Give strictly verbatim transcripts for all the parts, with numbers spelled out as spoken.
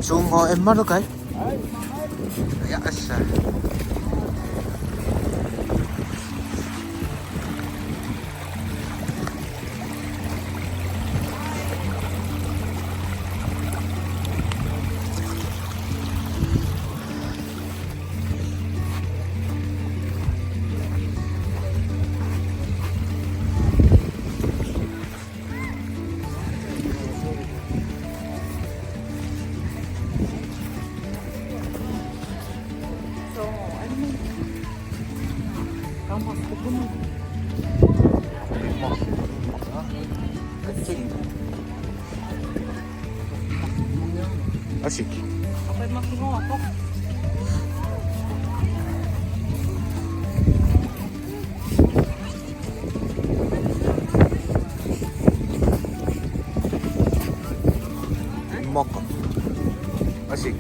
Suunngooq immalukai. Ja, assa. Asik. Moko. Asik.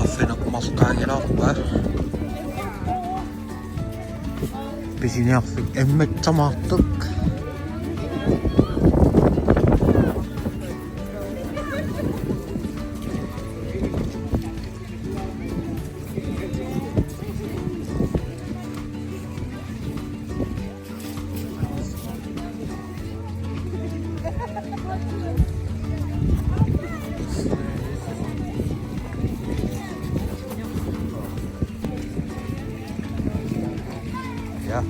Arfineq-marluk qaangilaarpa. Pisiniarfik immikkut tamaartoq. Ja.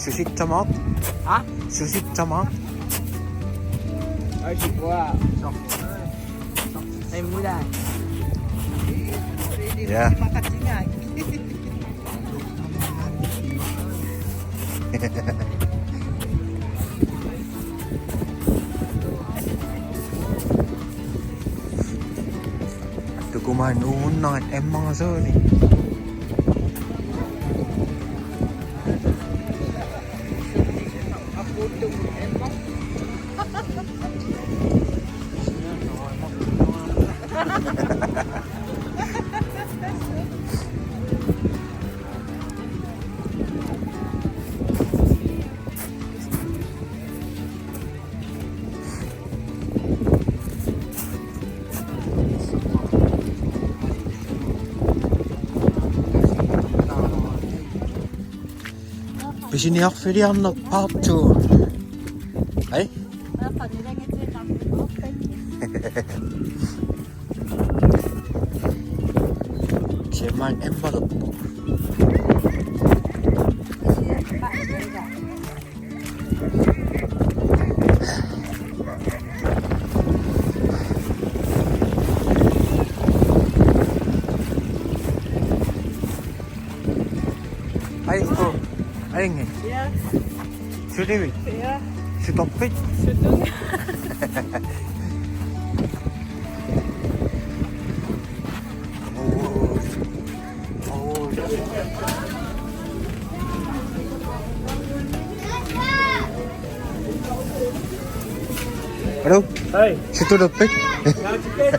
Susit tamaat. Ha? Susit tamaat. Ai, si kuaa. Sok. Ai, mula. Ja. Makatinga. Tukumaan uunnaat emmanga sooni. Pisiniarfiliarneq part two. Ai? Siamaan immalerpoq. Ai, uku. Aingi. Ja. Sulivit? Ja. Sutorpit? Sutun. Hello? Hej. Sutorpit? Jeg er tilbage.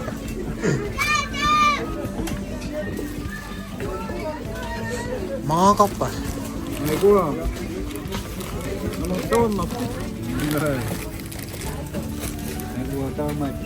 Maakappa. Nakua. Amerlasoornarpoq. Nakua taamaat.